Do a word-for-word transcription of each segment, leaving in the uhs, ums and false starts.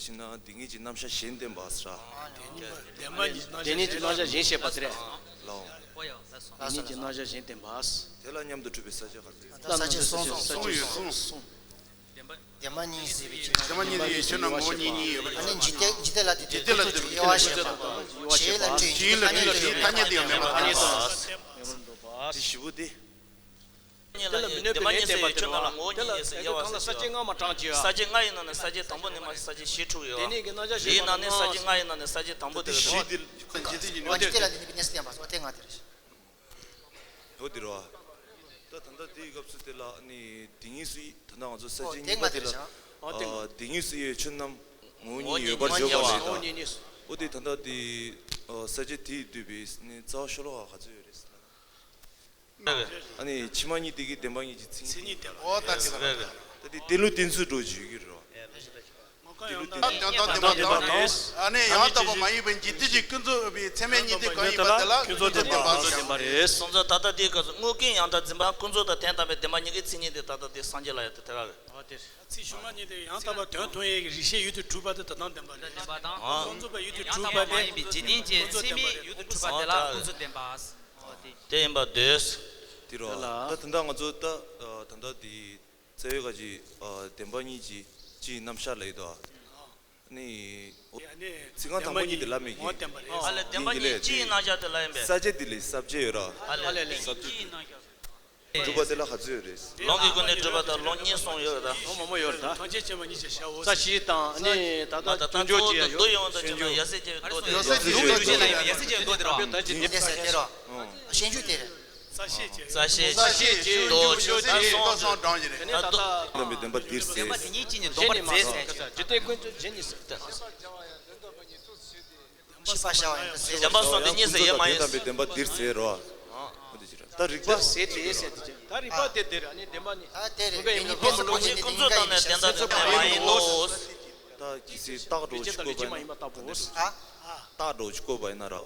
ཕྱིན་ན་དེ་ཉིད་ཀྱི་རྣམ་གཞག་གཞན་བསྟན་པ་ཟེར། བདེན་པ་ཉིད་རྣམ་གཞག་གཞན་བཤད་པ་དེ་རེད། ལའོ། དེ་ཉིད་ཀྱི་རྣམ་གཞག་གཞན་བསྟན་པ། དེ་ལ་མཉམ་དུ་གྲུབ་པའི་ས་བཅད་ག་རེ། ས་བཅད་གསུམ། ས་བཅད་གསུམ། བདེན་པ་གཉིས་ཟེར་བའི་ཕྱིར་ན། བདེན་པ་གཉིས་ཡོད་ཕྱིར་ན་ངོ་བོ་གཉིས་གཉིས་ཡོད་པ། ཨ་ནི་འཇིག་རྟེན་འཇིག་རྟེན་ལ་དེ་དེ་ལ་དེ་དེ་དབྱེ་བ་བཤད་པ། གཞན་ལ་སྤྲོས་གཞན་ལ་སྤྲོས་ཐ་སྙད་དེ་ཡང་མེད་པ་ཐ་སྙད་དང་། དེ་བཞི་པོ་དེ། དེ་ལ་མི་གནོད་པའི་ལན་བསྟན་པ་དེ་རེད། དེ་ལ་གང་ལ་ས་བཅད་ལྔ་མ་དྲངས་ཀྱི། ས་བཅད་ལྔ་ཡིན་ན་ནི་ས་བཅད་དང་པོ་ནས་མ་ས་བཅད་བཞི་དྲུག་ཡོད། དེ་ནས་ཀྱི་རྣམ་གཞག་བཞི་པ་ཡིན་ན་ནི་ས་བཅད་ལྔ་ཡིན་ན་ནི་ས་བཅད་དང་པོ་དེ་རེད། བཞི་དེ་ག་ཚོད་ཡིན་ནོ་དེ་རེད། འོ་དེ་ར། ད་ད་ལྟ་དེའི་སྐབས་སུ་དེ་ལ་ནི་དེ་ཉིད་སུ་ཡིས་ད་ལྟ་ང་ཚོ་ས་བཅད་གཉིས་པ་དེ་ལ། ཨ་དེ་ང་དེ་ཉིད་སུ་ཡིས་ཆོས་རྣམས་ངོ་བོ་ཉིད་ཡོད་པར་བརྗོད་པ་ལས་ད། འོ་དེ་ད་ལྟ་དེ་ས་བཅད་དེས་བསྡུས་པའི་ནི་རྩ་བ་ཤོ་ལོ་ཀ་ག་ཚོད་ཡོད་རེད་ཟེར་ན། ཨ་ནི་ཕྱི་མ་གཉིས་དེ་གི་བདེན་པ་གཉིས་ཀྱི་མཚན་ཉིད་བསྟན་པ། འོ་ད་དེ་རེད། ད་དེ་བསྟན་ལུགས་བསྟན་ཚུལ་འགྲོ་བརྗོད་ཀྱི་རེད་བ། དེ་ལུགས་བསྟན་ཚུལ། ཡང་དག་བདེན་པ་དང་། ཨ་ནི་ཡང་དག་པ་མ་ཡིན་པའི་འཇིག་རྟེན་གྱི་ཀུན་རྫོབ་པའི་ཚད་མའི་གཉིས་ལྡན་གང་ཡིན་པ་དེ་ལ་ཀུན་རྫོབ་བདེན་པ་ཟེར། བདེན་པ་རེད། སོང་ཙང་ད་ལྟ་དེའི་སྐབས་སུ་དངོས་ཀུན་ཡང་དག་འཛིན་པ་ཀུན་རྫོབ་དང་དོན་དམ་པའི་བདེན་པ་གཉིས་ཀྱི་མཚན་ཉིད་དེ་ད་ལྟ་དེ་སངས་རྒྱས་ལ་ཡང་དེ་དེ་ག་རེད། ཚིག་ཤུལ་མ་གཉིས་དེ་ཡང་དག་པར་དོན་མཐོང་ཡས་ཀྱི་རིགས་ཤེས་ཡུལ་དུ་གྲུབ་པ་དེ་དོན་དམ་བདེན་པ་རེད། བདེན་པ་དང་། ཀུན་རྫོབ་པའི་ཡུལ་དུ་གྲུབ་པ་དེ། ཡང་དག་པ་མ་ཡིན་པའི་འཇིག་རྟེན་གྱི་ཚད་མའི་ཡུལ་དུ་གྲུབ་པ་དེ་ལ་ཀུན་རྫོབ་བདེན་པ། དེ་ཡིན་པར་འདོད། དེ་རོ། ད་ད་ལྟ་ང་ཚོ་ད་ད་ལྟ་དེ་རྩ་བའི་ག་ཅིག་བདེན་པ་གཉིས་ཀྱི་སྤྱིའི་རྣམ་གཞག་ལ་ཡོད་དོ། ནི། ཚིག་རྐང་དང་པོ་གཉིས་དེ་ལབ་མེད་ཀྱི། ཨ་ལས་བདེན་པ་གཉིས་སྤྱིའི་རྣམ་གཞག་དེ་ལ་ཡིན་པས། ས་བཅད་དེ་ལས་ས་བཅད་ཡོད་ར། ཨ་ལས་ས་བཅད་སྤྱིའི་རྣམ་གཞག་སྒྲུབ་པ་དེ་ལ་ག་ཚོད་ཡོད་རེད། ལུང་གི་སྒོ་ནས་སྒྲུབ་པ་དང་ལུང་གཉིས་གསུངས་ཡོད་རེད་ད། ལུང་མང་པོ་ཡོད་རེད་ད། ཐམས་ཅད་སྐྱེ་བ་གཉིས་ཀྱི་བྱ་བ། རྩ་ཤེས་དང་ནི་ད་ལྟ་མཐུན་སྦྱོར་གྱི་ཡ་ཡོད། མདོ་ཡོངས་དང་བཅས་པ་ཡ་གསལ་སྐྱེ་བའི་མདོ་དེ་ཡ་གསལ་སྐྱེ་བའི་མདོ་དེ་ལ་ཡ་གསལ་སྐྱེ་བའི་མདོ་དེ་ར། དེ་ལས་ཟེར་དེ་རོ། ཤེས་འཇུག་དེ་རེད། རྩ་ཤེས་ཀྱི། རྩ་ཤེས་ཀྱི། མདོ་ཆོས་ཀྱི་སྟོང་ཆེན་སྟོང་གྲངས་ཀྱི་རེད། ད་དུ། བདེན་པའི་བདེན་པ་འདིར་ཟེར། བདེན་པ་དེ་ཉིད་ཀྱིས་ནི་སྡོམ་པར་མཛད་ཟེར། འཇིག་རྟེན་ཀུན་རྫོབ་ཇི་སྙེད་ཟེར། ཤེས་པ་བྱ་བ་ཡིན་པ་ཟེར། བདེན་པ་གསུམ་དེ་གཉིས་སུ་དབྱེ་མ་ཡིན། དོན་དམ་པའི་བདེན་པ་འདིར་ཟེར་རོ། འོ་དེ་ཅི་རེད། ད་རིགས་པ། འདིར་ཟེར་དེ་ཟེར་དེ་ཅི། ད་རིགས་པ་དེ་འདིར་ཨ་ནི་བདེན་པ་ནི། ད་དེ་རེད། དེ་ཉིད་ཀུན་རྫོབ་དང་ནི་བདེན་དམ་དུ་མ་ཡིན་ནོ། ད་ཀྱི་སྲིད་རྟགས་འགྲོ་ཅི་བཀོད་པ་ཡིན་ན། རྟགས་འགྲོ་ཅི་བཀོད་པ་ཡིན་ན་ར། ག་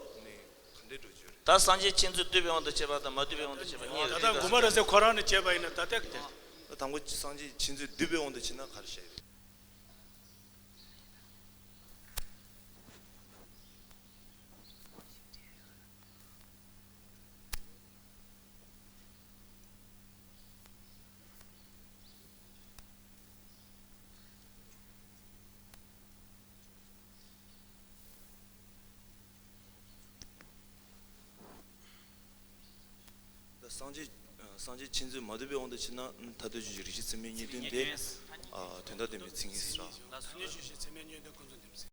འདྲས་འགྲོ་རྒྱུ་རེད། ད་སངས་རྒྱས་མཁྱེན་བརྩེ་བསྡུས་པའི་དབང་དུ་བྱས་པ་དང་མ་བསྡུས་པའི་དབང་དུ་བྱས་པ་གཉིས་རེད། ད་ལྟ་དགོངས་པ་རབ་གསལ་ཁོ་རང་ནས་བྱས་པ་ཡིན་ན་ད་ལྟ་དེ། ད་དང་པོ་སངས་རྒྱས་མཁྱེན་བརྩེ་བསྡུས་པའི་དབང་དུ་བྱས་ན་ག་རེ་བཤད་ཡོད། ད་སངས་རྒྱས། སངས་རྒྱས་མཁྱེན་བརྩེ་མ་བསྡུས་པའི་དབང་དུ་བྱས་ན་མཐར་ཐུག་ཆོས་ཀྱི་རིགས་ཤེས་ཚད་མའི་གཉིས་ལྡན་དེ། དོན་དམ་བདེན་པའི་མཚན་ཉིད་ཟེར། ད་སངས་རྒྱས་ཆོས་ཀྱི་ཚད་མའི་གཉིས་ལྡན་ཀུན་རྫོབ་བདེན་པའི་མཚན་ཉིད།